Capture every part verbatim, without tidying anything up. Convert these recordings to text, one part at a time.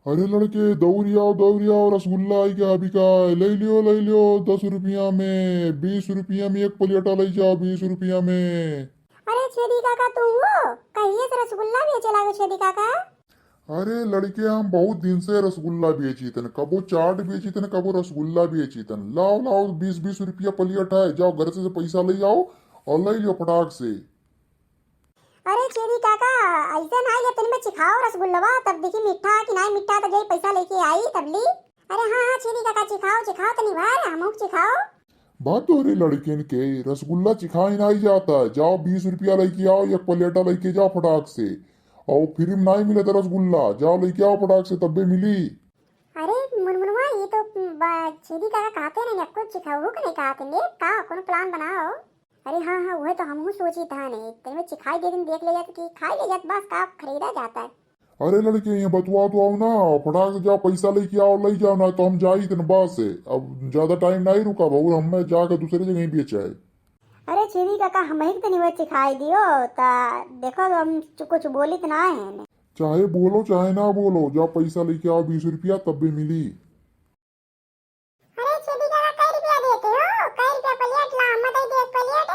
अरे लड़के, दौरी आओ, दौरी आओ, रसगुल्ला आई गा बिकाए, लई लियो, लई लियो, दस रुपया में, बीस रुपया में एक प्लेटा लई जाओ, बीस रुपया में। अरे छेदी काका, तू हो? कहिए से रसगुल्ला बेचे लागो छेदी काका? अरे लड़के, हम बहुत दिन से रसगुल्ला बेचितन, कबो चाट बेचितन, कबो रसगुल्ला बेचितन। लाओ, लाओ, बीस बीस रुपया प्लेट है, जाओ घर से पैसा लई आओ और लई लियो फटाक से। अरे छेदी काका, ऐसे नाई ले, तनी में चिखाओ रसगुल्लवा, तब देखी मीठा कि नाई मीठा, तब जाई पैसा लेके आई तब ली। अरे हाँ, हाँ, छेदी काका, चिखाओ, चिखाओ तनी भर, हमहू के चिखाओ। बात तो रे लड़कियन के, रसगुल्ला चिखाई नाई जाता है। जाओ बीस रुपया लेके आओ, एक प्लेटा लेके जाओ फटाक से। और फ्री में नाई मिले तो रसगुल्ला, जाओ लेके आओ फटाक से, तब्बे मिली। अरे मुनमुनवा, ये तो बा-, छेदी काका कहते नहीं, एको चिखाऊ के नहीं कहते, ले का कोनो प्लान बनाओ। अरे हाँ, हाँ, वह तो हमहू सोची था नहीं, तेरे में चिखाई दे दिन देख ले जात कि खाई ले जात, बस का खरीदा जाता है। अरे लड़के, ये बतवा तो आओ ना, फटाक से जाओ, पैसा लेके आओ, ले जाओ ना, तो हम जाई तन बस से। अब ज्यादा टाइम नहीं रुका भाऊ, हमें जाके दूसरे जगह ही बेचा है। अरे छेदी काका, हम ही तनी वो चिखाई दियो, ता देखो हम चु-, कुछ बोली तो ना है ने। चाहे बोलो चाहे ना बोलो, जाओ पैसा लेके आओ बीस रुपया, तब भी मिली। अरे छेदी काका, कै रुपया देते हो? कै रुपया प्लेट ला, हम दे दे एक प्लेट।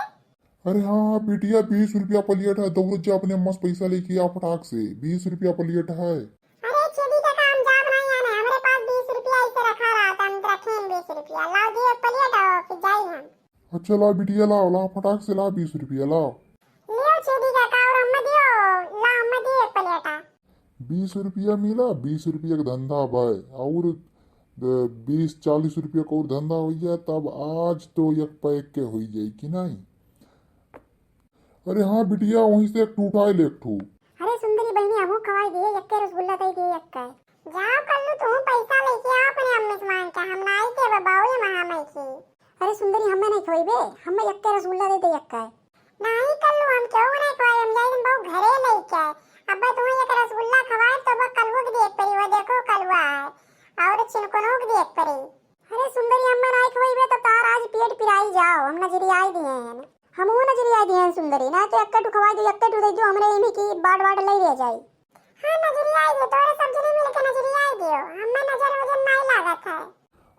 अरे हाँ, हाँ, बिटिया, बीस रुपया प्लेट है, दौड़त जा अपने अम्मा से पैसा लेके आ फटाक से, बीस रुपया प्लेट है। अरे छेदी काका, हम जाब नहीं आने, हमरे पास बीस रुपया ऐसे रखा रहा था, हम रखे हैं बीस रुपया, लाओ दे एक प्लेट और फिर जाई हम। अच्छा ला बिटिया, लाओ, लाओ, फटाक से लाओ, बीस रुपया लाओ। लियो छेदी काका, और अम्मा दियो, ला अम्मा दियो एक प्लेटा। बीस रुपया मिला, बीस रुपया का धंधा भाई, और द-, बीस चालीस रुपया का और धंधा हो गया, तब आज तो एक पैक के हो जाई कि नहीं? अरे हाँ बिटिया, वहीं से एक ठू उठाए ले, एक ठू। अरे सुंदरी बहनी, हमहू खवाई दिए, यक्के रसगुल्ला दे दिए, यक्के। जाओ कल्लू, तू पैसा लेके आओ अपने अम्मी से मांग के, हम नाई के बबाऊ ये महामई की। अरे सुंदरी, हमें नहीं खवाइबे, हमें यक्के रसगुल्ला दे दे, यक्के। नहीं कल्लू, हम क्यों नहीं खवाए, हम जाई दिन बहु घरे लेके आए। अब तुम्हें एक रसगुल्ला खवाए तो अब कलुआ के देख पड़ी, वो देखो कलुआ है, और चिनकुनो के देख पड़ी। अरे सुंदरी, हमें नहीं खवाइबे तो तार आज पेट पिराई जाओ, हम नजरियाई दिए हैं। हमहू नजरियाई दिए हैं सुंदरी, ना तो यक्के ठू खवाई दो, यक्के ठू दे दो, हमरे इन्हीं की बाट बाट ले ले जाई। हाँ नजरियाई दे, तोरे सब जने मिल के नजरियाई दियो, हमें नजर वजर नहीं लागत है।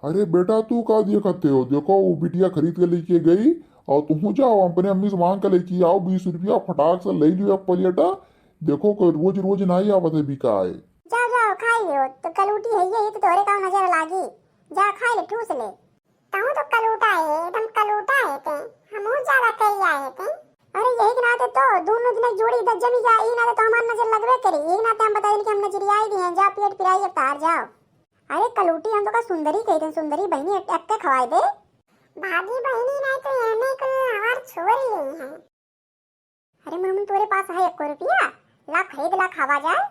अरे बेटा, तू का देखते हो? देखो, वो बिटिया खरीद के लेके गई, और तुम जाओ अपने अम्मी से मांग के लेके आओ बीस रुपया, फटाक से ले लियो एक प्लेटा। देखो, कोई रोज रोज नहीं आवत है बिकाए। जाओ, जाओ, खाई लियो, तो कलूटी है ये, ये तो तोरे का नजर लागी। जा, खाई ले, ठूस ले। तहूँ तो कलूटा है, एकदम कलूटा है ते। हमहू ज्यादा कही आए ते। अरे यही के नाते तो दोनों जने जोड़ी इधर जमी जा, ई नाते तो हमार नजर लगबे करी। यही नाते हम बताइन कि हम नजरियाई दिए हैं, जा पेट पिराई अब तार जाओ। अरे कलूटी, हम तो का सुंदरी कही थे, सुंदरी बहनी एक, एक के खवाए दे। भाभी बहनी नहीं तो एने कुल हमार छोरी ही हैं। अरे मुनमुन, तोरे पास है एको रुपया? ला खरीद ला, खावा जाए।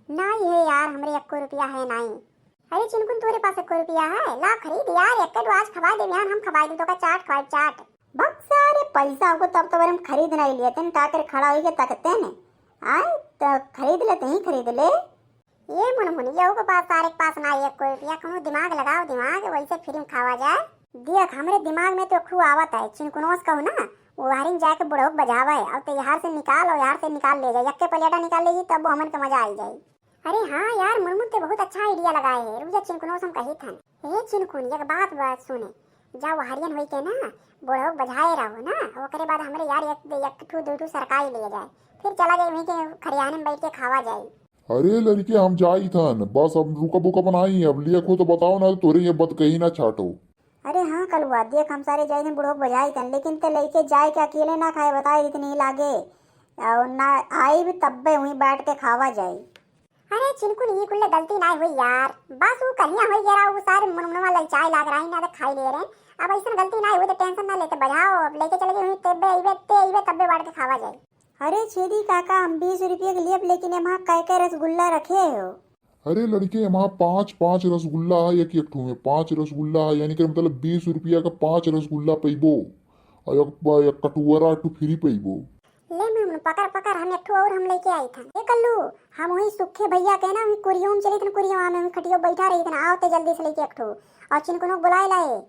नाई है यार, हमरे एको रुपया है नाई। अरे चिनकुन, तोरे पास एको रुपया है? ला खरीद यार, एक तो आज खवाए दे, बिहान हम खवाए दे, तो का चाट खवाए, चाट। बक सारे, पैसा को तब तो हम खरीद नहीं लिए, तेन का कर खड़ा होइके तकते ने। आए तो खरीद ले, तहीं खरीद ले। ये मुनमुन, ये के पास, तारे के पास ना एको रुपया, कोनो दिमाग लगाओ, दिमाग, वैसे फ्री में खावा जाए। देख, हमरे दिमाग में तो खूब आवत है, चिनकुनोस कहू ना, वो हरिन जाके बुढ़ऊ के बजावे, और ते यहाँ से निकाल, और यहाँ से निकाल ले जाए, यक्के प्लेटा निकाल ले जाए, तब वो हमन के मजा आई जाए। अरे हाँ यार, मुनमुन ते बहुत अच्छा idea लगाए है, रुक जा चिनकुनोस हम कही थन। हे चिनकुन, एक बात, बात सुने, जा वो हरियन होई के ना, बुढ़ऊ के बजाए रहो ना, ओकरे बाद हमरे यार एक, एक ठू, दू ठू सरकाई ले जाए, फिर चला जाए वहीं के खरियाने में बैठ के खावा जाए। अरे लड़के, हम जाई थन, बस अब रुका बुका बनाई, अब लिए खो तो बताओ ना, तोरे ये बत कहीं ना छाटो। अरे हाँ कलुआ, देख हम सारे जाई थन बुढ़ऊ के बजाई थन, लेकिन ते लइके जाए के अकेले ना खाए, बताए इतनी लागे, और ना आई भी तब्बे वहीं बैठ के खावा जाए। अरे चिनकुन, ई कुल्ले गलती नाई हुई यार, बस वो कहिया हुई गेरा, वो सारे मुनमुनवा ललचाए लाग रही ना तो खाई ले रहे। अब ऐसा गलती नाई हुई तो tension ना लेते, बजाओ, अब लेके चले गए हुई तेबे अइबे, ते अइबे तब्बे बैठ के खावा जाए। अरे छेदी काका, हम बीस रुपये के लिए लेकिन यहाँ कै कै रसगुल्ला रखे हो। अरे लड़के, यहाँ पाँच पाँच रसगुल्ला है, एक एक ठू में पाँच रसगुल्ला है, यानी कि मतलब बीस रुपया का पाँच रसगुल्ला पैबो और एक, एक कटोरा एक ठू फ्री पैबो। ले मुनमुन, पकड़ पकड़, हम एक ठू और हम लेके आई था। ए कल्लू, हम वही सुखे भैया के ना, वही कुरियो में चली थन, कुरियो में वही खटियो बैठा रही थन, आओ ते जल्दी से लेके एक ठू और चिनकुनो बुलाए लाए।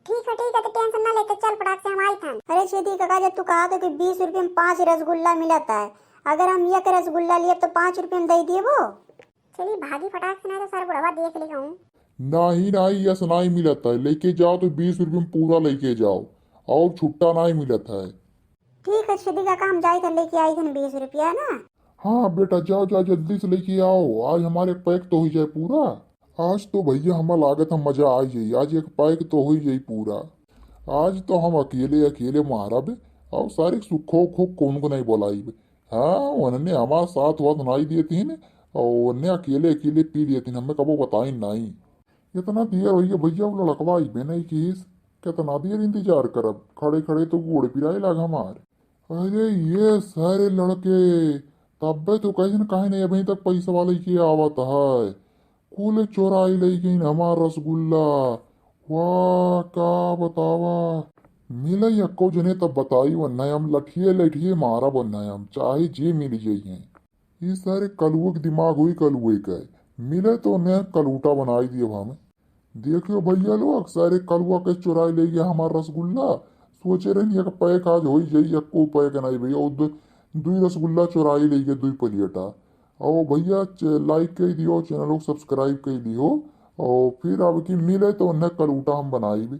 ठीक है, ठीक है, तो tension ना लेते, चल फटाक से हम आई थन। अरे छेदी काका, जब तू कहा तो कि बीस रुपये में पाँच रसगुल्ला मिलता है, अगर हम एक रसगुल्ला लिए तो पाँच रुपये में दे दिए वो। चली भागी फटाक से, नाहीं तो सारे बुढ़वा देख ली कहूँ। नाहीं, नाहीं, यस नाहीं मिलत है, लेके जाओ तो बीस रुपये में पूरा लेके जाओ, और छुट्टा नाहीं मिलत है। ठीक है छेदी काका, हम जाई तो लेके आई थन बीस रुपया ना। हाँ बेटा, जाओ जाओ, जल्दी से लेके आओ, आज हमार एक पैक तो होइ जाए पूरा। आज तो भैया हमार लागत है मजा आ जाई, आज एक पैक तो होइ जाई पूरा। आज तो हम अकेले अकेले मारब, और सारे सुखो उखो कौन को नाहीं बोलाइब। हाँ, उन्हने हमार साथ वाथ नाहीं दिए थीन, और उन्हने अकेले अकेले पी लिए थीन, हमें कबो बताइन नाहीं। इतना देर होइ गया भैया, वो लड़कवा अइबे नाहीं किहिस। कितना देर इंतजार करब, खड़े खड़े तो गोड़ पिराए लाग हमार। अरे ये सारे लड़के, तब्बे तो कइसन काहे नाहीं अभी तक पैसा वाले के आवत है। कुल चोराई लइ गइन हमार रसगुल्ला। वाह, का बतावा। मिले यक्को जने तब बताई, वन्ना हम लठिए लठिए मारब, वन्ना हम चाहे जे मिल जइहें। ई सारे कलुए के दिमाग होई, कलुए के। मिले तो उन्हें कलूटा बनाई दिए हमें। देखियो भैया लोग, सारे कलुआ के चुराई ले गया हमार रसगुल्ला। सोचे रहनी एक पैक आज होई जाई, एको पैक नहीं भैया, वो दु-, दुई रसगुल्ला चुराई ले गए, दुई प्लेटा। और भैया च-, like कर दियो, channel को subscribe कर दियो। और फिर अब की मिले तो उन्हें कलूटा हम बनाई भी।